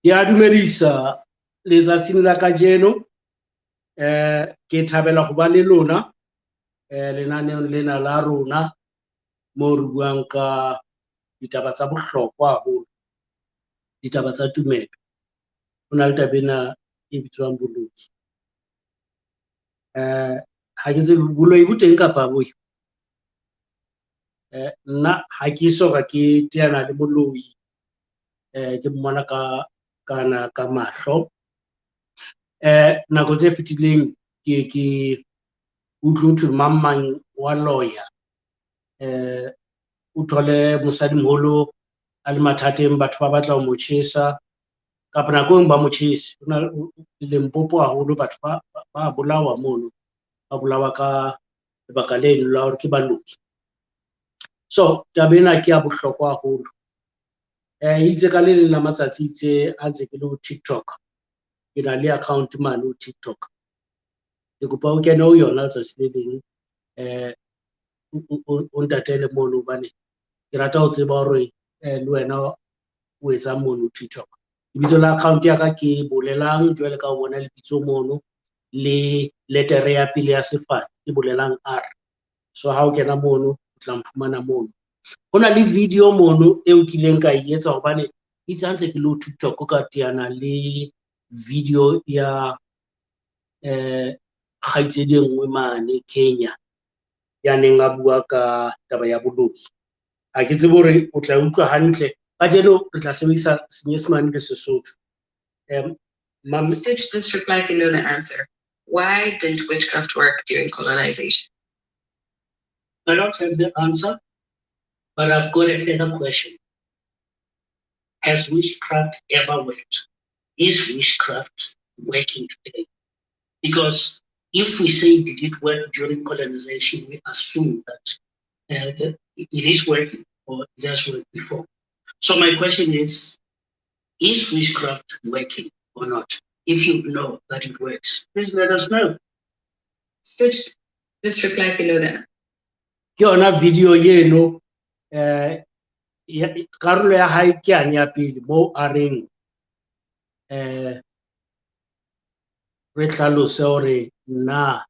Ke a dumedisa letsatsing la kajeno. Ke thabela ho ba le lona lenaneong lena la rona moo re buang ka ditaba tsa bohlokwa haholo, ditaba tsa tumelo. Ho na le taba ena e bitswang boloi. Ha ke tsebe boloi bo teng kapa bo? Nna ha ke soka ke teana le moloi, ke mmona ka kana ka mahlo. Nako tse fetileng ke utlwe ho thwe mang mang wa loya, o thole mosadimoholo a le mathateng, batho ba batla ho mo tjhesa kapa nako e nngwe ba mo tjhese. Ho na Limpopo haholo batho ba bolawa mono, ba bolawa ka lebaka leno la hore ke baloi. So taba ena ke ya bohlokwa haholo. Itse ka le leng la matsatsi itse ha ntse ke le ho TikTok, ke na le account mane ho TikTok. Ke kopa o kene ho yona letsatsi le leng, o ntatele mono hobane ke rata ho tseba hore le wena o etsang mono ho TikTok. Lebitso la account ya ka ke Bolelang, jwale ka o bona lebitso mono le letere ya pele ya sefane ke Bolelang R. So ha o kena mono o tla mphumana mono. Ho na le video mono eo kileng ka e etsa hobane itse ha ntse ke le ho TikTok ka teana le video ya kgaitsedi e nngwe mane Kenya ya neng a bua ka taba ya boloi. Ha ke tsebe hore o tla utlwa hantle. Kajeno re tla sebedisa Senyesemane le Sesotho. Stitch this reply if you know the answer. Why didn't witchcraft work during colonization? I don't have the answer, but I've got a further question. Has witchcraft ever worked? Is witchcraft working today? Because if we say did it work during colonization, we assume that it is working or it has worked before. So my question is witchcraft working or not? If you know that it works, please let us know. Stitch this reply if you know that. Ke yona video eno, karolo ya hae ke yane ya pele moo a reng, re hlalose hore na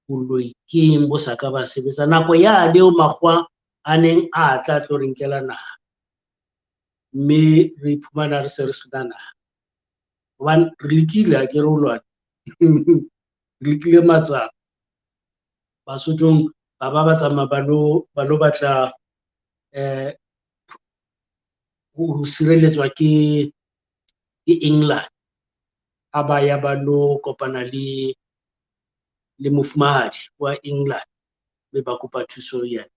boloi ke eng bo sa ka ba sebetsa nako yane eo makgowa a neng a tla tlo re nkela naha, mme re iphumana re se re sena naha. Hobane re lekile, ha ke re ho lwana, re lekile matsapa. Basothong ba ba tsamaya ba lo batla, ho sireletswa ke England. Ha ba ya ba lo kopana le mofumahadi wa England mme ba kopa thuso ho yena.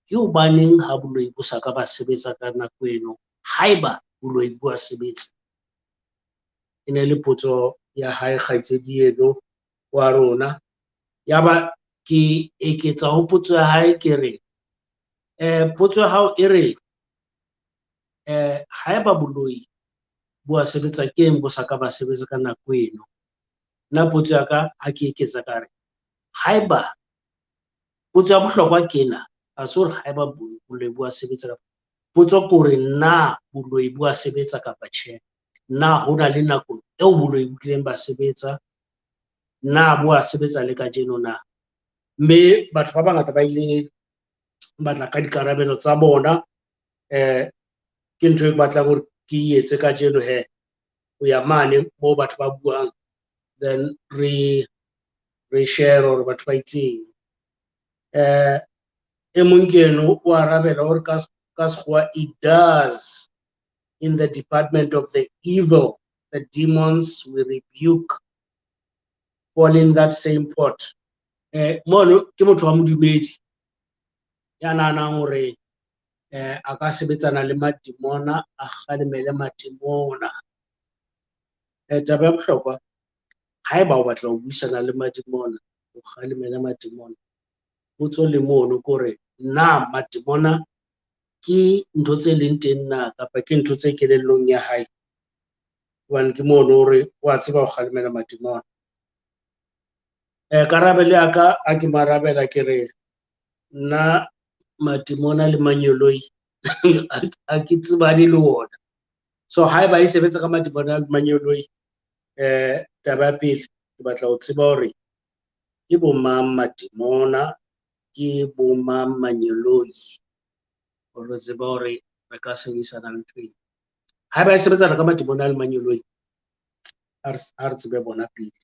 Ke hobaneng ha boloi bo sa ka ba sebetsa ka nako eno? Haeba boloi bo a sebetsa. E ne le potso ya hae kgaitsedi eno wa rona. Yaba ke eketsa ho potso ya hae ke re, potso ya hao e re, haeba boloi bo a sebetsa ke eng bo sa ka ba sebetsa ka nako eno? Nna potso ya ka ha ke eketsa ka re, haeba potso ya bohlokwa ke ena, ha se hore haeba boloi bo a sebetsa kapa potso ke hore na boloi bo a sebetsa kapa tjhe? Na ho na le nako eo boloi bo kileng ba sebetsa? Na bo a sebetsa le kajeno na? Mme batho ba bangata ba ile batla ka dikarabelo tsa bona. Ke ntho e ke batlang hore ke e etse kajeno he, ho ya mane moo batho ba buang, then re share hore batho ba itseng. E mong ke eno o arabela hore ka sekgowa, it does in the department of the evil, the demons we rebuke fall in that same pot. Mono ke motho wa modumedi ya nahanang hore, a ka sebetsana le madimona, a kgalemele madimona. Taba ya bohlokwa, haeba o batla ho buisana le madimona, o kgalemele madimona, potso le mono ke hore na madimona ke ntho tse leng teng na kapa ke ntho tse kelellong ya hae? Hobane ke mono hore wa tseba ho kgalemela madimona. Karabelo ya ka ha ke mo arabela ke re nna madimona le manyoloi A ke tsebane le ona. So haeba e sebetsa ka madimona le manyeloi, taba ya pele ke batla ho tseba hore ke bo mang madimona, ke bo mang manyeloi, hore re tsebe hore re ka sebedisana le ntho ena. Haeba e sebetsana ka madimona le manyeloi, ha re tsebe bona pele.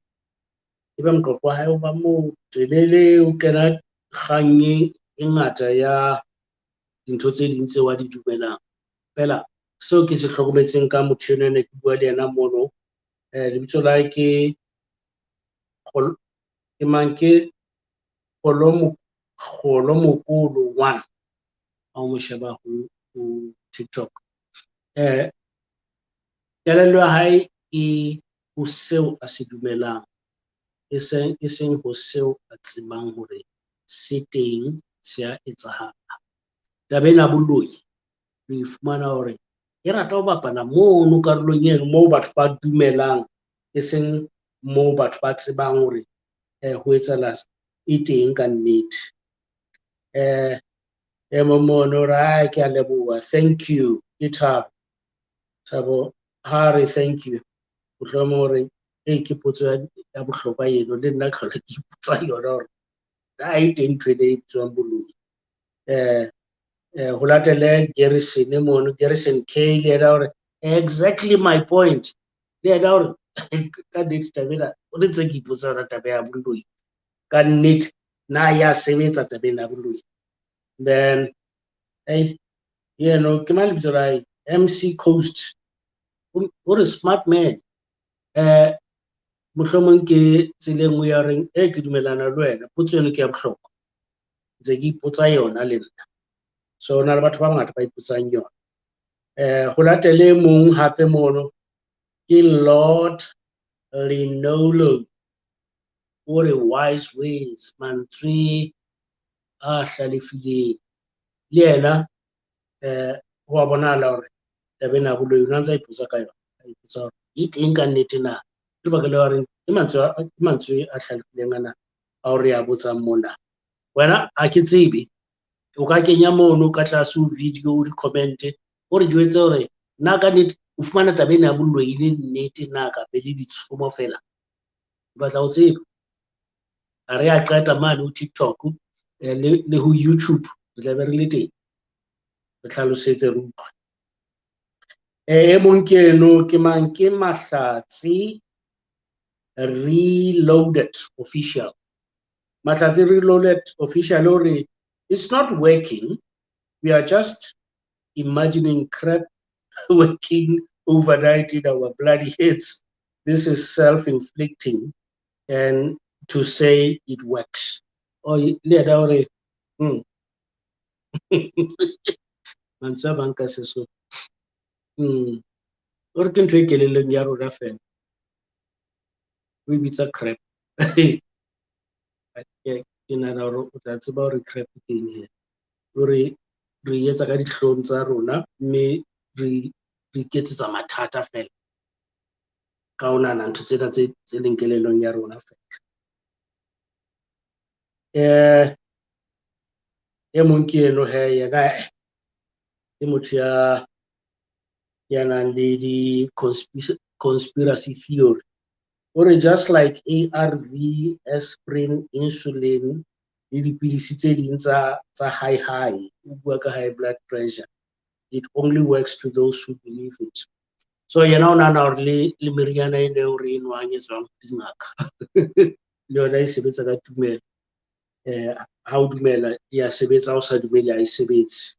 Ebe moqoqo wa hae o ba mo telele, o kena kgang e ngata ya dintho tse ding tseo a di dumelang. Feela seo ke se hlokometseng ka motho enwa ne ke bua le yena mono, lebitso la hae ke ke mang, ke Kgolomokolo 1, ha o mo sheba ho TikTok. Kelello ya hae e ho seo a se dumelang, e seng ho seo a tsebang hore se teng, se a etsahala. Taba ena ya boloi re fumana hore e rata ho bapala mono karolong eno moo batho ba dumelang, e seng moo batho ba tsebang hore ho etsahala e teng ka nnete. E mong mono o re, ai, ke a leboha, thank you. Ke Thabo. Thabo ha re thank you, mohlomong hore e ke potso ya bohlokwa eno, le nna ke hlola ke ipotsa yona hore na e teng ntho e bitswang boloi. Ho latele Garrison mono, Garrison K le yena hore exactly my point. Le yena hore ka nnete taba ena, o ntse ke ipotsa yona taba ya boloi. Ka nnete na ya sebetsa taba ena ya boloi. Then hey, yeno ke mang lebitso la hae? MC Coast. O re smart man. Mohlomong ke tsela e nngwe ya reng e ke dumellana le wena, potso eno ke ya bohlokwa. Ntse ke ipotsa yona le nna. So na le batho ba bangata ba ipotsang yona. Ho latele mong hape mono ke Lord Lenolo, o re wise words, mantswe a hlalefileng. Le yena ho a bonahala hore taba ena ya boloi o ne a ntse a ipotsa ka yona, a ipotsa hore e teng ka nnete na. Ke lebaka le horeng ke mantswe a hlalefileng ana ao re a botsang mona. Wena ha ke tsebe, o ka kenya mono ka tlase ho video o di-comment, o re jwetse hore na ka nnete o fumana taba ena ya boloi e le nnete na kapa e le ditshomo feela. Ke batla ho tseba. Ha re a qeta mane ho TikTok le ho YouTube, re tla be re le teng, re hlalosetse re utlwe. E mong ke eno, ke mang? Ke Mahlatse Reloaded Official. Mahlatse Reloaded Official o re it's not working, we are just imagining crap working overnight in our bloody heads. This is self-inflicting and to say it works. O le yena o re mantswe a mang ka Sesotho. O re ke ntho e kelellong ya rona fela. O e bitsa crap. Ke nahana hore o tla tseba hore crap ke eng he. O re re etsa ka dihlong tsa rona mme re iketsetsa mathata fela ka ho nahana ntho tsena tse leng kelellong ya rona fela. E mong ke eno he, yena ke motho ya nang le di conspiracy theory. O re just like ARV, aspirin, insulin le dipidisi tse ding tsa high high, o bua ka high blood pressure, it only works to those who believe it. So yena o nahana hore le meriana ena eo re e nwang e tswang dingaka le yona e sebetsa ka tumelo. Ha o dumela ya sebetsa, ha o sa dumele ha e sebetse.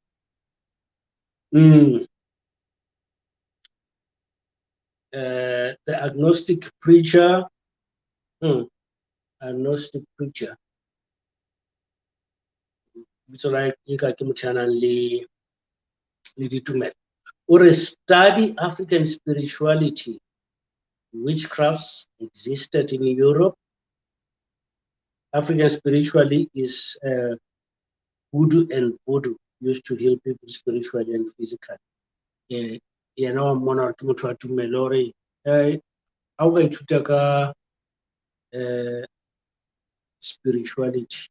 The agnostic preacher, agnostic preacher, bitso la hae ka ke motho ya nang le ditumelo. O re study African spirituality, witchcrafts existed in Europe. African spirituality is voodoo and voodoo used to heal people spiritually and physically. Yena wa mmona hore ke motho wa tumelo, hore ha o ka ithuta ka spirituality,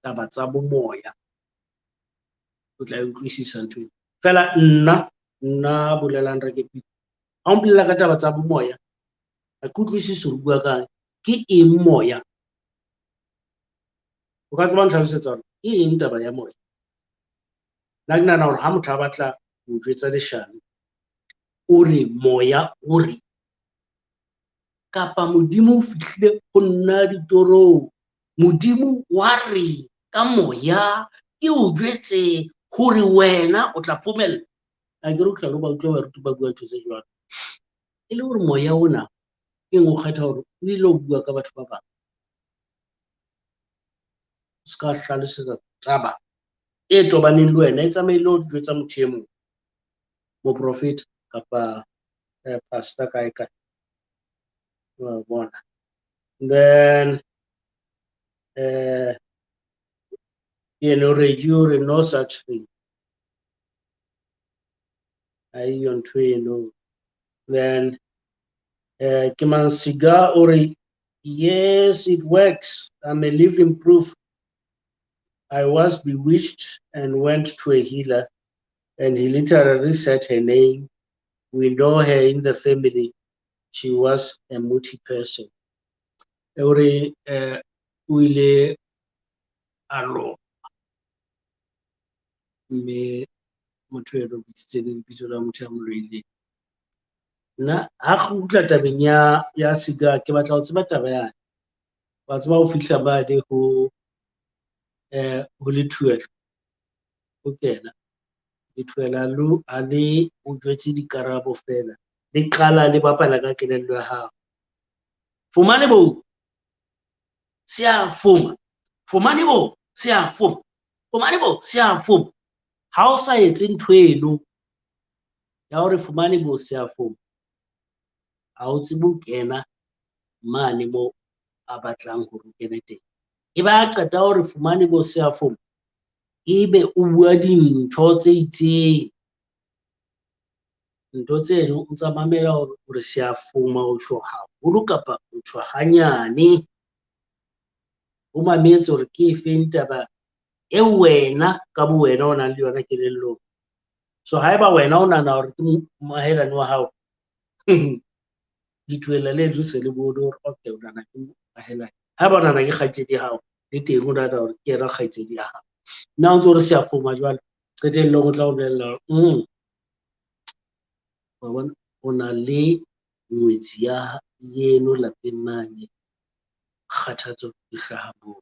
taba tsa bomoya, O tla e utlwisisa ntho ena. Fela nna bolelang Rakepile, ha o mpolela ka taba tsa bomoya, ha ke utlwisise hore o bua kang. Ke eng moya? O ka tseba ntlhalosetsa hore ke eng taba ya moya? Nna ke nahana hore ha motho a batla ho jwetsa leshano, o re moya o re, kapa Modimo o fihlile ho nna ditorong, Modimo wa re ka moya ke o jwetse hore wena o tla phomella. A ke re o tla lo ba utlwa baruti ba bua ntho tse jwalo. E le hore moya ona ke eng o kgetha hore o ile ho bua ka batho ba bang. O ska hlalosetsa taba e tobaneng le wena, e tsamaile o jwetsa motho e mong, moprofeta kapa pastor kae kae. Wa bona. Then eno radio re no such thing. Ha eyo ntho eno. Then ke mang Siga o re yes it works, I'm a living proof. I was bewitched and went to a healer and he literally said her name. We know her in the family. She was a multi person. O re o ile a loba mme motho eno o bitsitse le lebitso la motho ya mo loileng. Nna ha re kgutla tabeng ya Siga, ke batla ho tseba taba yane. Wa tseba ho fihla mane ho lethuela, o kena lethuela lo ha le o jwetse dikarabo fela, le qala le bapala ka kelello ya hao. Fumane bo se a fuma, fumane bo se a fuma, fumane bo se a fuma. Ha o sa etse ntho eno ya hore fumane bo se a fuma, ha o tsebe ho kena mane mo a batlang hore o kene teng. E ba qeta hore fumane bo se a fuma, ebe o bua dintho tse itseng. Ntho tseno o ntsa mamela hore se a fuma o tjho haholo kapa o tjho hanyane. O mametse hore ke efeng taba e wena ka bo wena o nang le yona kelellong. So haeba wena o nahana hore ke moahelani wa hao, dithuela le se le bone hore okay o nahana ke moahelani. Haeba o nahana ke kgaitsedi ya hao, le teng o nahana hore ke yena kgaitsedi ya hao. Mme ha o ntso o re se a fuma jwale, qetellong o tla o bolella hore wa bona o na le ngwetsi ya yeno lapeng mane, kgathatso di hlaha moo.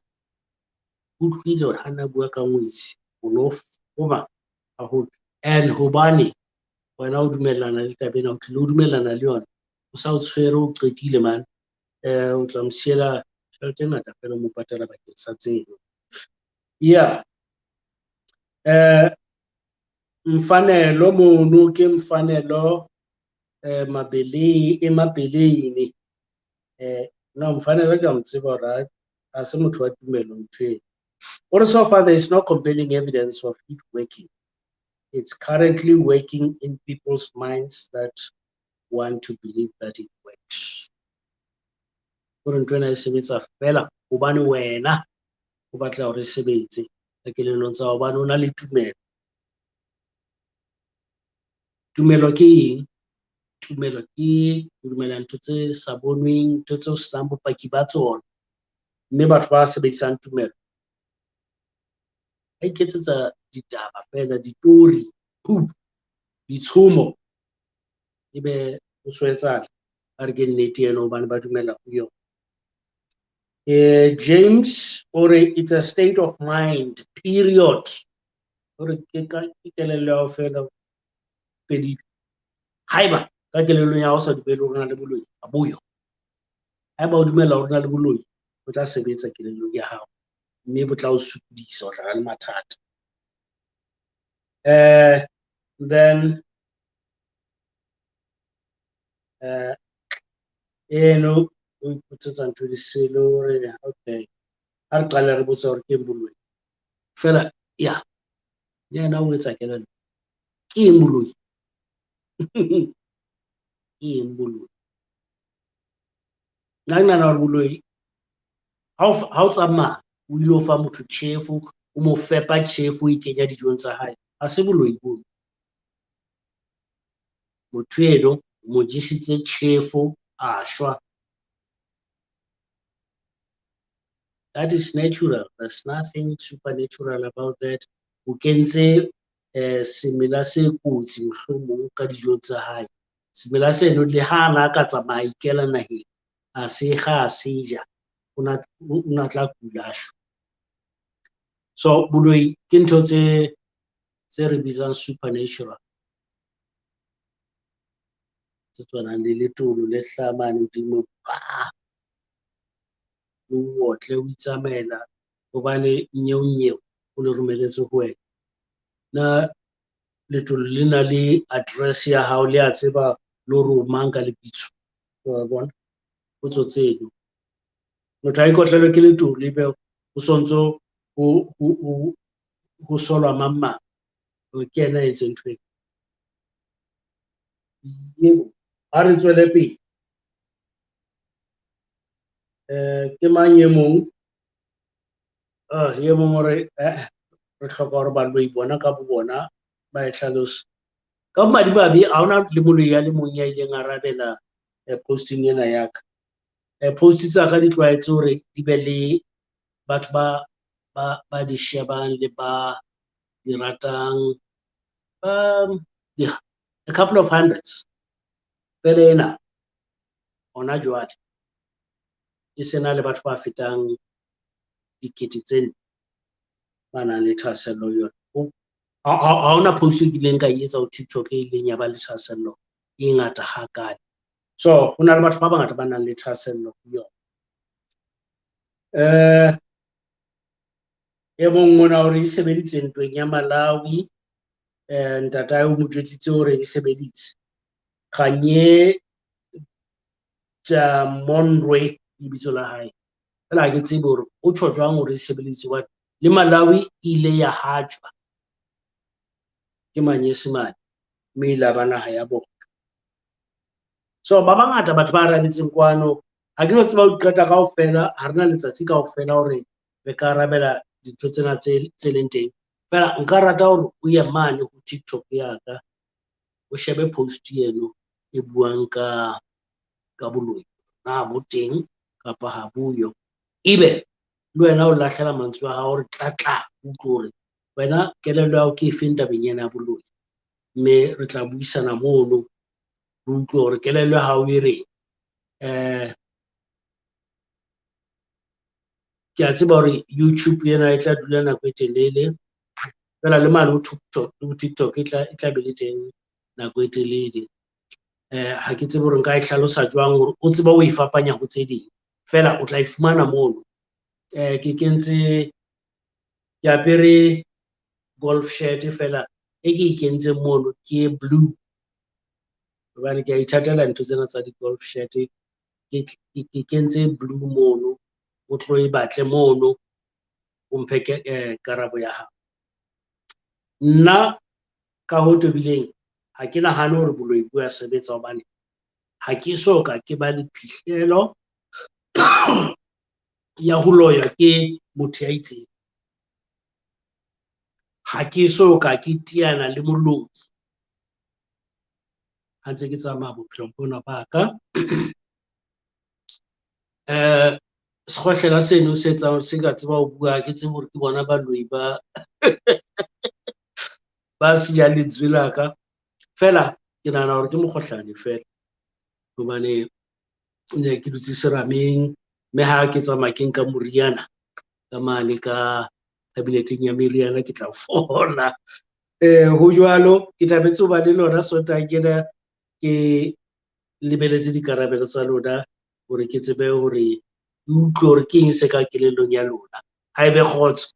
Utlwile hore ha na bua ka ngwetsi o no fuma haholo. And hobane wena o dumellana le taba ena, o tlile o dumellana le yona, o sa o tshwere o qetile man, o tla mo siela tjhelete e ngata fela mo patala bakeng sa tseno. Yeah. Mfanelo mono ke Mfanelo Mabele e Mabeleng. No Mfanelo ke a mo tseba hore ha se motho wa tumelo ntho eno. O re so far there is no compelling evidence of it working. It's currently working in people's minds that want to believe that it works. Hore ntho ena e sebetsa fela hobane wena o batla hore e sebetse ka kelellong tsa hao, hobane o na le tumelo. Tumelo ke eng? Tumelo ke ho dumela ntho tse sa bonweng, ntho tseo senang bopaki ba tsona. Mme batho ba sebedisang tumelo ba iketsetsa ditaba fela, ditori, ditshomo, ebe o so etsahala ba re ke nnete eno hobane ba dumela ho yona. James o re it's a state of mind, period. O re ke kelello ya hao fela fedile. Haeba ka kelellong ya hao sa dumele hore o na le boloi, ha boyo. Haeba o dumela hore o na le boloi, o tla sebetsa kelellong ya hao mme bo tla o sokodisa, o tla ba le mathata. Then eno o ipotsetsa ntho di sele hore okay, ha re qala re botsa hore ke eng boloi. Fela ya yena o etsa kelello. Ke eng boloi? Ke eng boloi? Nna ke nahana hore boloi ha o tsamaya o ile ho fa motho tjhefo, o mo fepa tjhefo, o e kenya dijong tsa hae, Ha se boloi bono. Motho eno mo jesitse tjhefo a shwa. That is natural. There's nothing supernatural about that. O kentse semela se kotsi mohlomong ka dijo tsa hae. Semela seno le ha na ka tsamaya ikela naheng, a se ga a se ja, o na tla kula a shwa. So boloi ke ntho tse re bitsang supernatural. Tse tshwanang le letolo le hlamane hodimo, le otle o itsamaela hobane nyeonyeo o le romeletse ho wena. Na letolo le na le address ya hao, le a tseba le hore o mang ka lebitso. Wa bona? Potso tseno. Motho a ikotlelwe ke letolo ebe o sontso ho solwa mang mang. Ke yena a entseng ntho ena. Yebo, ha re tswele pele. Ke mang e mong? E mong hore re hloka hore baloi bona ka bo bona ba e hlalose. Ka bomadimabe ha hona le moloi ya le mong ya ileng a arabela posting ena ya ka. Post tsa ka di tlwaetse hore di be le batho ba di shebang le ba di ratang, a couple of hundreds. Pele ena hona jwale e sena le batho ba fetang dikete tse nne ba nang le thahasello ho yona. Ha hona post e kileng ka e etsa ho TikTok e ileng ya ba le thahasello e ngata hakale. So ho na le batho ba bangata ba nang le thahasello ho yona. E mong mona hore e sebeditse ntweng ya Malawi, ntatae o mo jwetsitse hore e sebeditse. Kganye Jamondwe lebitso la hae. Fela ha ke tsebe hore o tjho jwang hore e sebeditse hobane le Malawi e ile ya hatjwa ke manyesemane mme ile ya ba naha ya bona. So ba bangata batho ba arabetseng kwano, ha ke no tseba ho qeta kaofela, ha rena letsatsi kaofela hore re ka arabela dintho tsena tse leng teng. Fela nka rata hore o ye mane ho TikTok ya ka, o shebe post eno e buang ka boloi, na bo teng kapa ha bo yo. Ebe le wena o lahlela mantswe a hao hore tlatla utlwe hore wena kelello ya hao ke efeng tabeng ena ya boloi, mme re tla buisana mono re utlwe hore kelello ya hao e reng. Ke a tseba hore YouTube ena e tla dula nako e telele, fela le mane ho TikTok e tla be le teng nako e telele. Ha ke tsebe hore nka e hlalosa jwang hore o tsebe ho e fapanya ho tse ding, fela o tla e fumana mono. Ke kentse, ke apere golf shirt fela e ke e kentseng mono ke blue, hobane ke a ithatela ntho tsena tsa di-golf shirt. Ke kentse blue mono, o tlo e batle mono o mphe karabo ya hao. Nna ka ho tobileng ha ke nahane hore boloi bo a sebetsa, hobane ha ke so ka ke ba le phihlelo ya ho loywa ke motho ya itseng. Ha ke so ka ke teana le moloi ha ntse ke tsamaya bophelong bona ba ka. Sekgohlela seno se etsang se ka tseba ho bua, ha ke tsebe hore ke bona baloi ba ba sejang lentswe la ka. Fela ke nahana hore ke mokgohlane fela, hobane ne ke dutse serameng, mme ha ke tsamaya ke nka moriana ka mane ka kabineteng ya meriana ke tla fola. Ho jwalo, ke thabetse ho ba le lona Sontaha kena, ke lebeletse dikarabelo tsa lona hore ke tsebe hore ke utlwe hore ke eng se ka kelellong ya lona. Ha ebe kgotso.